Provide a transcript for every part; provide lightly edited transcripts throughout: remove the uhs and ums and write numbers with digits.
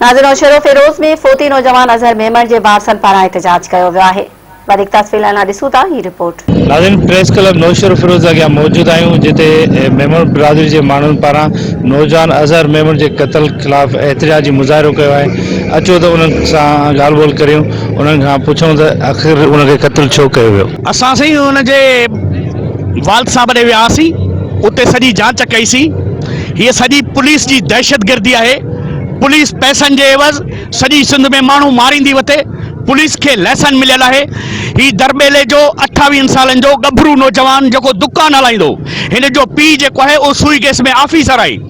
ناظرين نوشهروفيروز ۾ فوتي نوجوان اظهر ميمڻ جي وارثن پاران احتجاج ڪيو ويو آهي وڌيڪ تفصيل لاء ڏسون ٿا هي رپورٽ. ناظرين پريس ڪلب نوشهروفيروز اڳيان موجود آهيون جتي ميمڻ برادري جي ماڻهن پاران نوجوان اظهر ميمڻ جي قتل خلاف احتجاجي مظاهرو ڪيو آهي اچو ته انهن سان ڳالهه ٻولهه ڪريون انهن کان پڇون ته آخر ان کي قتل ڇو ڪيو ويو. اسان سائين ان جي والد صاحب ڏي ويا هئاسين اتي سڄي جاچ ڪئي سين هيء سڄي پوليس جي دهشتگردي آهي پوليس پئسن جي عيوض سڄي سنڌ ۾ ماڻهو ماريندي وتي، پوليس کي لائسن مليل آهي، هي درٻيلي جو اٺاويهن سالن جو ڳڀرو نوجوان جيڪو دڪان هلائيندو هو، هن جو پيء جيڪو آهي اهو سوئي گئس ۾ آفيسر آهي،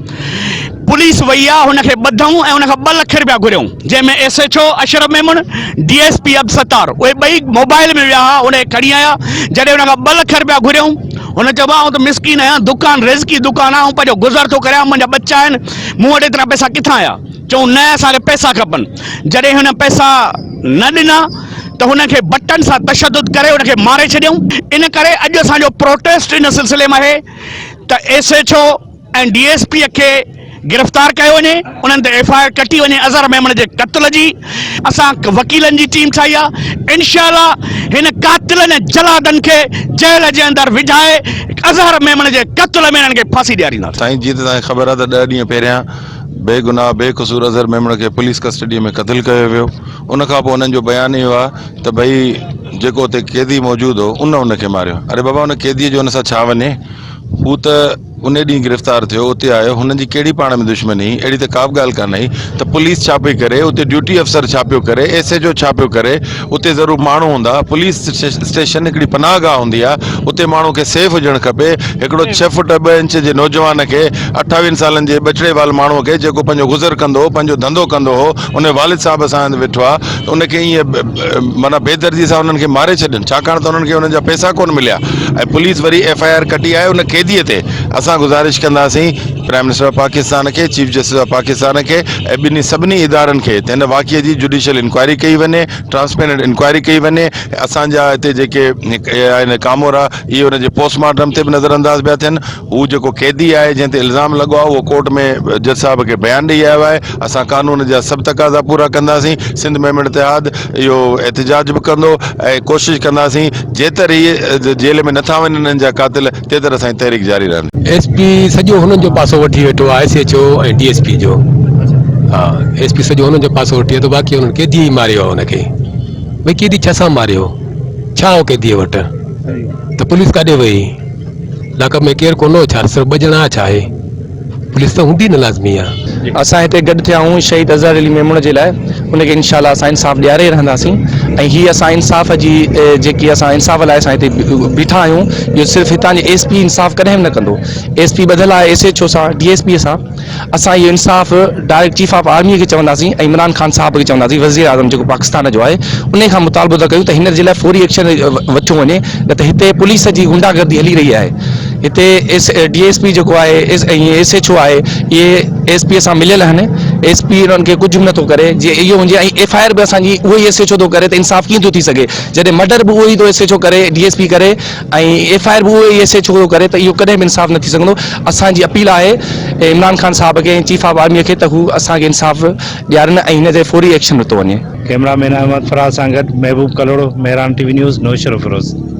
پوليس وئي آ هن کي ٻڌئون ۽ ان کان ٻه لک رپيا گهريائون، جنهن ۾ S H O Ashraf Memon, D S P Abdul Sattar اهي ٻئي موبائل ۾ ويا ها، هن کي کڻي آيا، جڏهن هن کان ٻه لک رپيا گهريائون، هن چيو آئون ته مسڪين آهيان، دڪان رزقي دڪان آ، آئون پنهنجو گذر ٿو ڪريان، منهنجا ٻچا آهن، مون وٽ ايترا پئسا ڪٿان آيا؟ چئون نه اسان کي پئسا کپن. جڏهن هن پئسا نه ڏنا ته هن کي بٽن سان تشدد ڪري ان کي ماري ڇڏيائون. ان ڪري اڄ اسان جو پروٽيسٽ ان سلسلي ۾ آهي ته S H O ۽ D S P کي گرفتار ڪيو وڃي، انهن تي ايف I R ڪٽي وڃي اظهر ميمڻ جي قتل جي. اسان وڪيلن جي ٽيم ٺاهي آهي، انشاء الله هن قاتلن ۽ جلادن کي جيل جي اندر وجهائي اظهر ميمڻ جي قتل ۾ انهن کي ڦاسي ڏيارينداسين. سائين جيئن ته توهان کي خبر آهي ته ڏهه ڏينهن پهريان بي گناهه بي قصور اظهر ميمڻ کي پوليس ڪسٽڊي ۾ قتل ڪيو ويو ان کان پوء انهن جو بيان اهو آهي ته ڀئي جيڪو اتي قيدي موجود هو ان ان کي ماريو اري بابا ان قيدي جو ان سان ڇا وڃي هو ته ان ڏينهن گرفتار ٿيو اتي آيو هنن جي ڪهڙي پاڻ ۾ دشمني هئي اهڙي ته ڪا به ڳالهه ڪانه هئي ته پوليس ڇا پئي ڪري اتي ڊيوٽي افسر ڇا پيو ڪري ايس ايڇ او ڇا پيو ڪري اتي ضرور ماڻهو هوندا پوليس اسٽيشن هڪڙي پناهه گاهه هوندي آهي اتي ماڻهو کي سيف هجڻ کپي هڪڙو ڇهه فٽ ٻه انچ جي نوجوان کي اٺاويهن سالن جي ٻچڙي وال ماڻهو کي جيڪو پنهنجو گذر ڪندو هو پنهنجو ڌنڌو ڪندو هو ان والد صاحب سان ويٺو آهي ان کي ائين معنيٰ بيدردي سان انهن کي ماري ڇڏين ڇاڪاڻ ته انهن کي انهن جا پئسا ڪونه مليا ۽ پوليس وري ايف I R ڪٽي آهي ان قيدي تي اسان گذارش ڪنداسين پرائم منسٽر آف پاڪستان کي چيف جسٽس آف پاڪستان کي ۽ ٻنهي سڀني ادارن کي ته هن واقعي جي جڊيشل انڪوائري ڪئي وڃي ٽرانسپيرنٽ انڪوائري ڪئي وڃي اسان جا هتي جيڪي آهن ڪامورا اهي ان جي پوسٽ مارٽم تي به نظر انداز پيا ٿين هو جيڪو قيدي آهي جنهن تي الزام لڳو آهي اهو ڪورٽ ۾ جج صاحب کي بيان ڏئي آيو آهي اسان قانون جا سڀ تقاضا پورا ڪنداسين سنڌ ميمڻ اتحاد اهو احتجاج به ڪندو ۽ ڪوشش ڪنداسين جيتر هي جيل ۾ نٿا وڃن انهن جا قاتل تيتر اسان جي تحريڪ جاري رهندي. ايس پي سڄو هنن جو پاسو وٺي ويٺو آهي S H O ۽ D S P جو ها ايس پي سڄو هنن جو پاسو وٺي ويٺو باقي هنن قيدي ئي ماريو آهي هن کي ڀئي قيدي ڇا سان ماريو ڇا هو قيدي وٽ ته پوليس ڪاڏي وئي لاڪپ ۾ ڪير ڪونه هو ڇا صرف ٻه ڄڻا ڇا آهي پوليس ته هوندي نه لازمي آ. اسان هتي گڏ ٿيا آهيون شهيد اظهر علي ميمڻ جي لاء ان کي انشاء الله اسان انصاف ڏياري رهنداسين ۽ هي اسان انصاف جي جيڪي اسان انصاف لاء اسان هتي بيٺا آهيون اهو صرف هتان جي ايس پي انصاف ڪڏهن به نه ڪندو ايس پي ٻڌل آهي ايس ايڇ او سان ڊي ايس پي سان اسان اهو انصاف ڊائريڪٽ چيف آف آرمي کي چونداسين ۽ عمران خان صاحب کي چونداسين وزير اعظم جيڪو پاڪستان جو آهي انهي کان مطالبو ٿا ڪيون ته هن جي لاء فوري ايڪشن وٺيو وڃي نه ته هتي پوليس جي غنڊا گردي هلي رهي آهي هتي ايس ڊي ايس پي جيڪو آهي ايس ۽ ايس ايڇ او آهي اهي ايس پي سان مليل آهن ايس پي انهن کي ڪجهه به نٿو ڪري جي اهو هجي ۽ ايف I R به اسان جي اهو ئي ايس ايڇ او ٿو ڪري ته انصاف ڪيئن ٿو ٿي سگهي جڏهن مرڊر به اهو ئي ٿو ايس ايڇ او ڪري ڊي ايس پي ڪري ۽ ايف I R به اهو ئي ايس ايڇ او ڪري ته اهو ڪڏهن به انصاف نه ٿي سگهندو اسان جي اپيل آهي عمران خان صاحب کي ۽ چيف آف آرمي کي ته هو اسان کي انصاف ڏيارن ۽ هن تي فوري ايڪشن ورتو وڃي. ڪئميرا مين احمد فراز سان گڏ Mehboob Kalhoro, Mehran T V news, Naushahro Feroze.